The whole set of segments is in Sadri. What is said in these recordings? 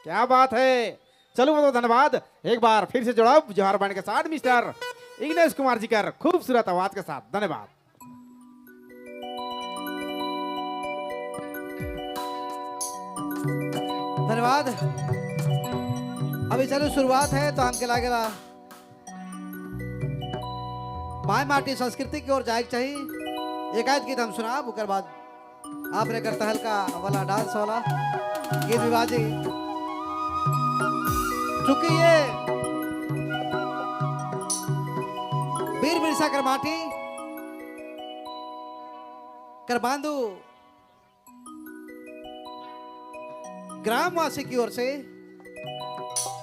क्या बात है। चलो बहुत धन्यवाद। एक बार फिर से जुड़ाव जोहार बैंड के साथ मिस्टर इग्नेश कुमार जी कर खूबसूरत आवाज के साथ। धन्यवाद। धन्यवाद। अभी चलो शुरुआत है तो हमके लागेला माय माटी संस्कृति की ओर जाए के चाहिए। एकाध गीत हम सुनाब, ओकर बाद आपने कर तहलका वाला डांस वाला गीत भी बाजी। चूंकि ये वीर बिरसा कर माटी कर बांधू ग्रामवासी की ओर से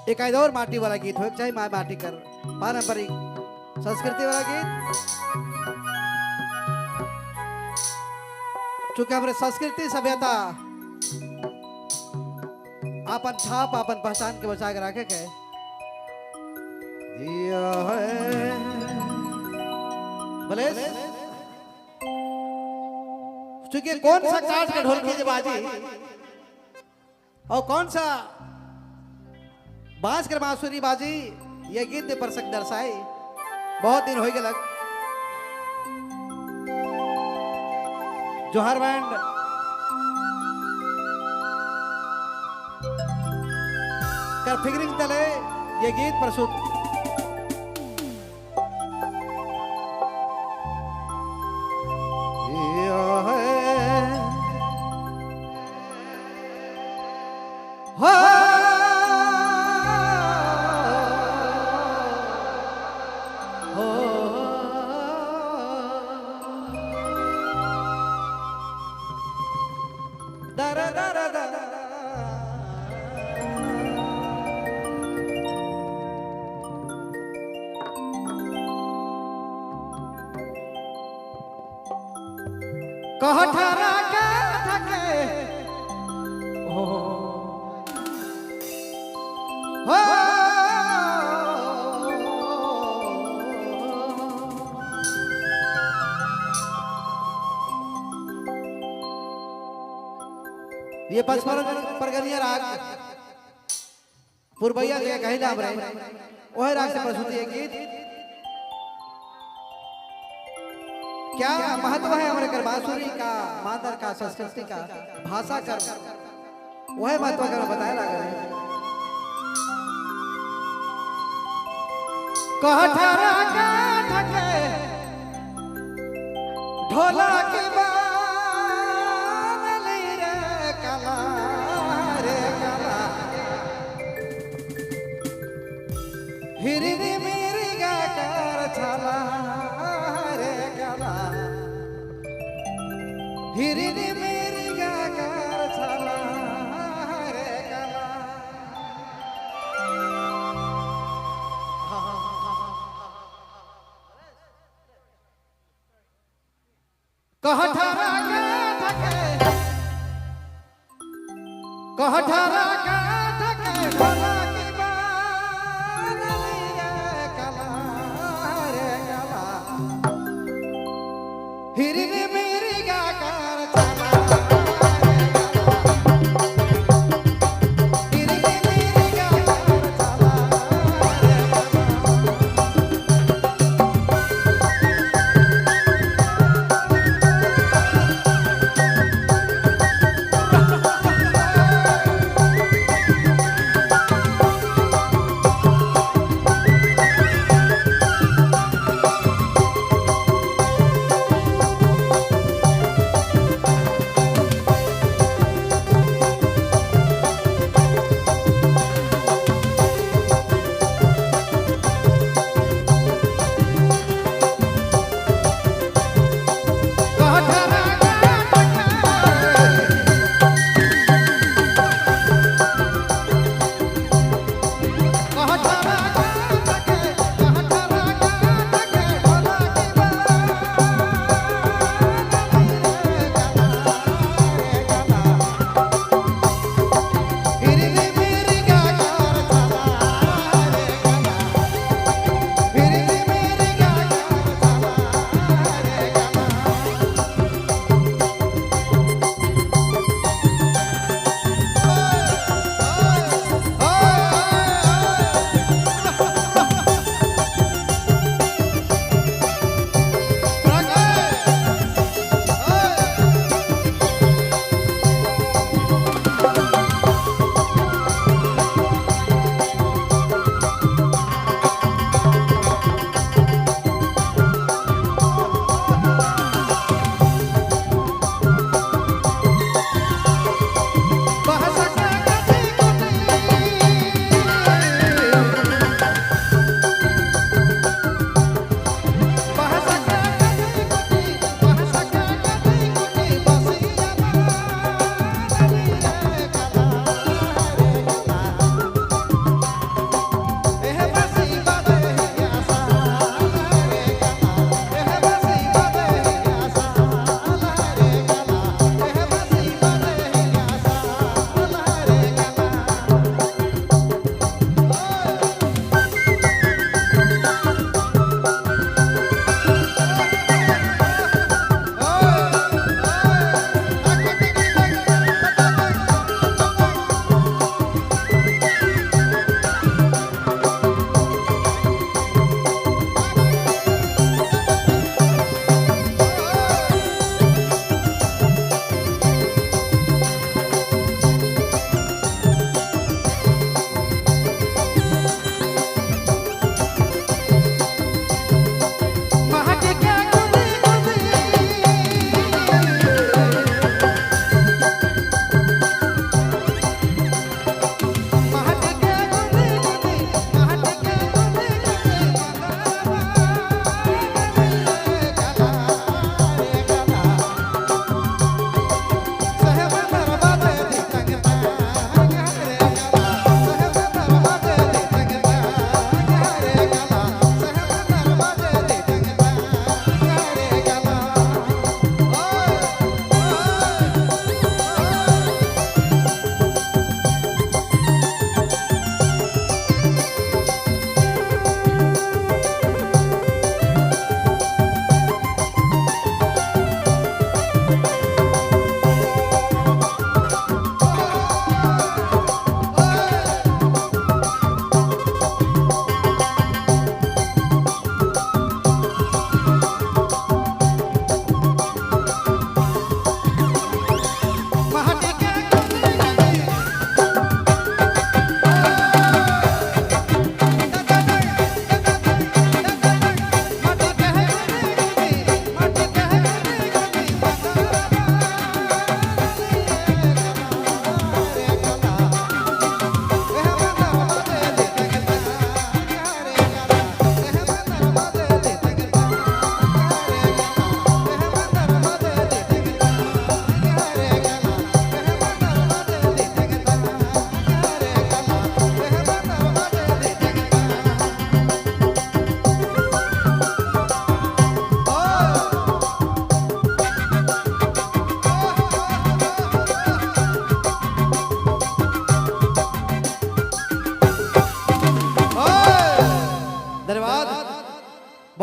एक और माटी वाला गीत हो चाहे माँ माटी कर पारंपरिक संस्कृति वाला गीत। चूंकि हमारे संस्कृति सभ्यता आपन छाप आपन पहचान के बचा के रखे के जिया है। बोले चूंकि कौन सा काट के ढोलकी के बाजी और कौन सा बांस कर बांसुरी बाजी, ये गीत प्रसंग दर्शाई। बहुत दिन हो गए लग जोहार बैंड कर फिगरिंग तले ये गीत प्रस्तुत। कहठरा के ठके ओ हो ये पचपन परगनिया राग पुरबैया के कहीं नाम रहे वही राग से प्रस्तुति है गीत। क्या महत्व है हमारे कर बांसुरी का, मादर का, संस्कृति का, भाषा का, वह महत्व कर बताया लगा है। कहठरा के ठके ढोला के बानली रे कला रे कला हिरनी मेरी गा कर छला रे कला हिरनी मेरी गा कर छला रे कला। कहठरा के ठके कहठरा के ठके ढोला के बानली रे कला रे कला हिरनी मेरी गा कर चला हिरनी मेरी गा कर चला रे कला।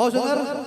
बहुत सुंदर।